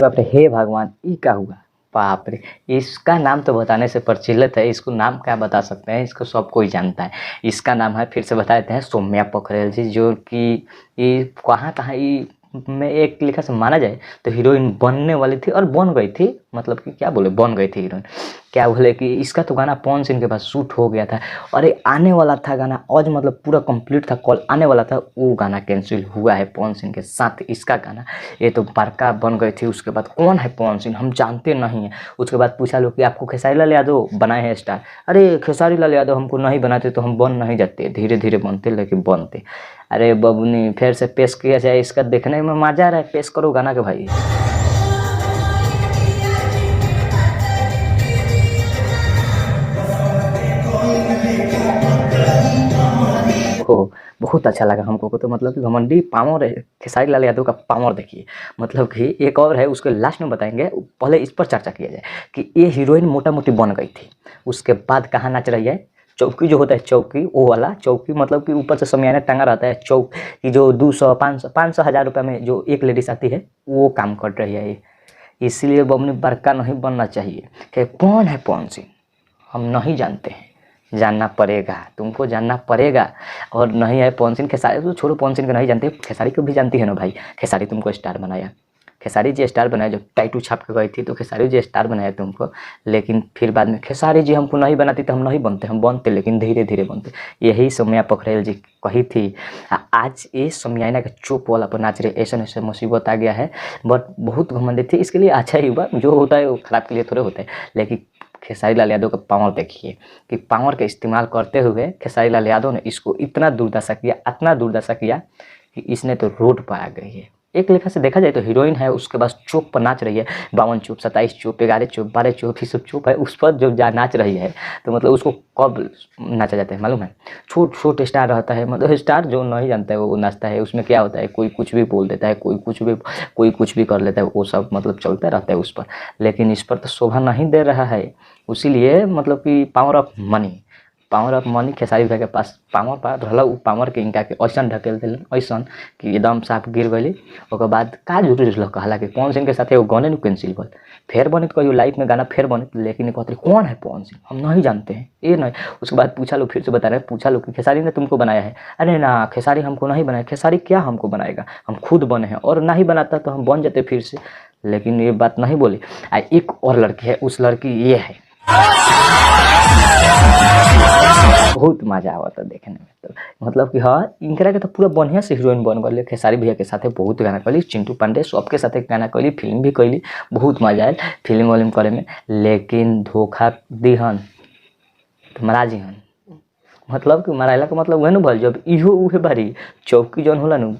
बाप रे, हे भगवान, ई का हुआ? बाप रे, इसका नाम तो बताने से प्रचलित है, इसको नाम क्या बता सकते हैं, इसको सब कोई जानता है। इसका नाम है, फिर से बता देते हैं, सौम्या पोखरेल जी, जो कि ये कहाँ कहाँ ये में एक लिखा से माना जाए तो हीरोइन बनने वाली थी और बन गई थी, मतलब कि क्या बोले, बन गई थी हीरोइन। क्या बोले कि इसका तो गाना पवन सिंह के पास शूट हो गया था। अरे आने वाला था गाना, आज मतलब पूरा कंप्लीट था, कॉल आने वाला था, वो गाना कैंसिल हुआ है पवन सिंह के साथ इसका गाना। ये तो बड़का बन गई थी। उसके बाद कौन है पवन सिंह हम जानते नहीं हैं। उसके बाद पूछा लोग कि आपको खेसारी लाल यादव बनाए हैं स्टार? अरे खेसारी लाल यादव हमको नहीं बनाते तो हम बन नहीं जाते, धीरे धीरे बनते लेकिन बनते। अरे बबुनी फिर से पेश किया जाए, इसका देखने में मजा आ रहा है, पेश करो गाना के भाई। हो बहुत अच्छा लगा हमको तो, मतलब कि घमंडी पावर है, खेसारी लाल यादव का पावर देखिए। मतलब कि एक और है, उसके लास्ट में बताएंगे, पहले इस पर चर्चा किया जाए कि ये हीरोइन मोटा मोटी बन गई थी, उसके बाद कहाँ नाच रही है? चौकी जो होता है, चौकी वो वाला चौकी, मतलब कि ऊपर से समियाना टांगा रहता है, चौक की जो 200 500 500 हज़ार रुपये में जो एक लेडीज आती है वो काम कर रही है। इसलिए बमनी बड़का नहीं बनना चाहिए। कि कौन है पवन सिंह हम नहीं जानते हैं, जानना पड़ेगा तुमको, जानना पड़ेगा। और नहीं है पवन सिंह, खेसारी तो छोड़ो, पवन सिंह को नहीं जानते, खेसारी को भी जानती है ना भाई। खेसारी तुमको स्टार बनाया, खेसारी जी स्टार बनाया, जब टाइटू छाप के गई थी तो खेसारी जी स्टार बनाया तुमको। लेकिन फिर बाद में खेसारी जी हमको नहीं बनाती तो हम नहीं बनते, हम बनते लेकिन धीरे धीरे बनते। यही सौम्या पोखरेल जी कही थी। आज ये समियाना के चोप वाला पर नाच रहे, ऐसा ऐसा मुसीबत आ गया है। बट बहुत घमंडी थी, इसके लिए अच्छा ही हुआ, जो होता है वो खराब के लिए थोड़े होता है। लेकिन खेसारी लाल यादव का पावर देखिए कि पावर का इस्तेमाल करते हुए खेसारी लाल यादव ने इसको इतना दुर्दशा किया, इतना दुर्दशा किया कि इसने तो रोड पर आ गई है। एक लेखा से देखा जाए तो हीरोइन है, उसके बाद चोप पर नाच रही है, 52 चोप, 27 चोप, 11 चोप, 12 चोप, ये सब चोप है, उस पर जब जा नाच रही है तो मतलब उसको कब नाचा जाता है मालूम है? छोट छोट स्टार रहता है, मतलब स्टार जो नहीं जानता है वो नाचता है। उसमें क्या होता है, कोई कुछ भी बोल देता है, कोई कुछ भी कर लेता है, वो सब मतलब चलता रहता है उस पर। लेकिन इस पर तो शोभा नहीं दे रहा है। उसीलिए मतलब कि power of money, power of money Khesari भाई के पास पावर पा रहा, उ पावर के इनका के ऐसा ढकेल दिलन ऐसा कि एकदम साफ गिर गई। ओकर बाद का जरूरी रहा कहला कि पवन सिंह के साथ एगो गाने नहीं कैंसिल भल, फिर बनित कहियो लाइफ में गाना फिर बनित, लेकिन कहते कौन है पवन सिंह हम नहीं जानते हैं ये नहीं। उसके बाद पूछा लोग, फिर से बता रहे हैं, पूछा लोग कि खेसारी ने तुमको बनाया है? अरे ना खेसारी हमको नहीं बनाया, खेसारी क्या हमको बनाएगा, हम खुद बने हैं, और नहीं बनाता तो हम बन जाते फिर से। लेकिन ये बात नहीं बोली। आ एक और लड़की है, उस लड़की ये है, बहुत मजा आवता देखने में। तो मतलब कि हाँ इनकरा के तो पूरा बढ़िया से हीरोइन बन गई। खेसारी भैया के साथे बहुत गाना कैली, चिंटू पांडे सबके साथे गाना कैली, फिल्म भी कैली, बहुत मजा आयल फिल्म विल्म करे में। लेकिन धोखा दिहन तो मरा जिहन, मतलब कि मराइला के मतलब उहे न भल, जब इहो उहे बारी चौकी जौन होला न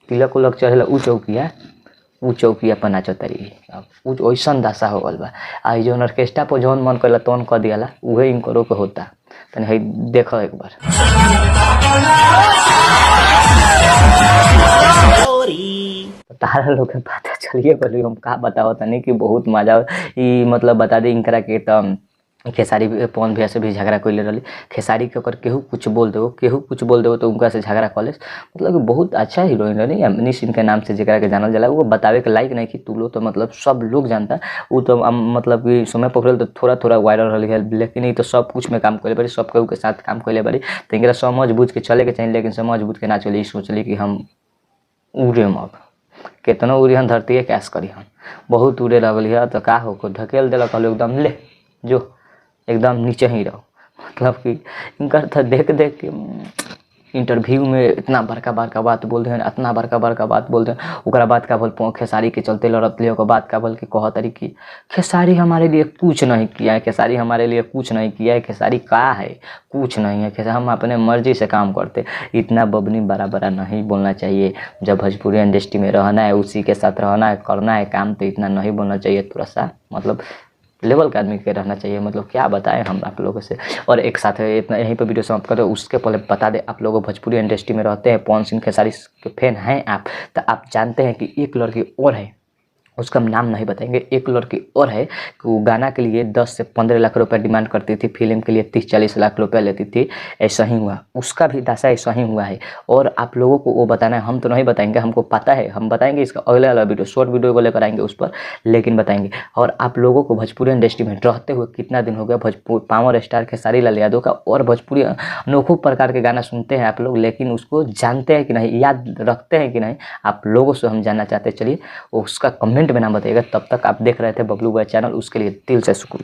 तिलक उलक चढ़ेला उ चौकिया, उ चौकिया पर नाचतारी। अब उ ऐसन दशा हो गल बा। आ जौन ऑर्केस्ट्रा पर जौन मन करेला तौन कर दियाला, उहे इनकरो के होता। तनी हई देख एक बार। तारा लोग के पता चलिए गली, हम का बताओ तनी कि बहुत मजा ई मतलब बता दी इनकरा के। तो खेसारी पवन भैया से भी झगड़ा कैले रही खेसारी के, अगर केहू कुछ बोल दो, केहू कुछ बोल दो तो उनका से झगड़ा कर ले। मतलब कि बहुत अच्छा हीरोइन रही, अमनी सिंह के नाम से जरा के जानल जाला, वो बतावे के लायक नहीं कि तू लोग तो मतलब सब लोग जानता। वो तो मतलब कि समय पकड़ल तो थोड़ा थोड़ा वायरल रही है, लेकिन ये तो सब कुछ में काम कैले बारी, सब केहू के साथ काम कैले बारी। तो इनकरा समझ बूझ के चले के चाहिए, लेकिन समझ बूझ के ना चली। सोचली कि हम उड़े मग केतनो उड़िहन धरती कैश करिहन, बहुत उड़े लगल है तो का हो ढकेल दिलक एकदम ले जो एकदम नीचे ही रहो। मतलब कि इनकर तो देख देख के इंटरव्यू में इतना बड़का बड़का बात बोल दे, इतना बड़का बड़का बात बोल दे। ओकरा बाद का बोल खेसारी के चलते लड़त ले, ओकर बाद का बोल के कहत रही कि खेसारी हमारे लिए कुछ नहीं किया है, खेसारी हमारे लिए कुछ नहीं किया है, खेसारी का है कुछ नहीं है, खेसारी हम अपने मर्जी से काम करते। इतना बबनी बड़ा बड़ा नहीं बोलना चाहिए। जब भोजपुरी इंडस्ट्री में रहना है, उसी के साथ रहना है, करना है काम, तो इतना नहीं बोलना चाहिए। थोड़ा सा मतलब लेवल के आदमी के रहना चाहिए। मतलब क्या बताएं हम आप लोगों से। और एक साथ इतना यहीं पर वीडियो समाप्त करें, उसके पहले बता दें आप लोगों भोजपुरी इंडस्ट्री में रहते हैं, पवन सिंह खेसारी के फैन हैं आप, तो आप जानते हैं कि एक लड़की और है, उसका हम नाम नहीं बताएंगे। एक लड़की और है कि वो गाना के लिए 10 से 15 लाख रुपया डिमांड करती थी, फिल्म के लिए 30-40 लाख रुपया लेती थी। ऐसा ही हुआ, उसका भी दशा ऐसा ही हुआ है। और आप लोगों को वो बताना है, हम तो नहीं बताएंगे, हमको पता है, हम बताएंगे इसका अगले वाला वीडियो, शॉर्ट वीडियो को लेकर आएंगे उस पर, लेकिन बताएंगे। और आप लोगों को भोजपुरी इंडस्ट्री में रहते हुए कितना दिन हो गया भोजपुर पावर स्टार खेसारी लाल यादव का, और भोजपुरी अनोखों प्रकार के गाना सुनते हैं आप लोग, लेकिन उसको जानते हैं कि नहीं, याद रखते हैं कि नहीं, आप लोगों से हम जानना चाहते हैं। चलिए उसका कमेंट में नाम बताइएगा। तब तक आप देख रहे थे बबलू बॉय चैनल, उसके लिए दिल से शुक्रिया।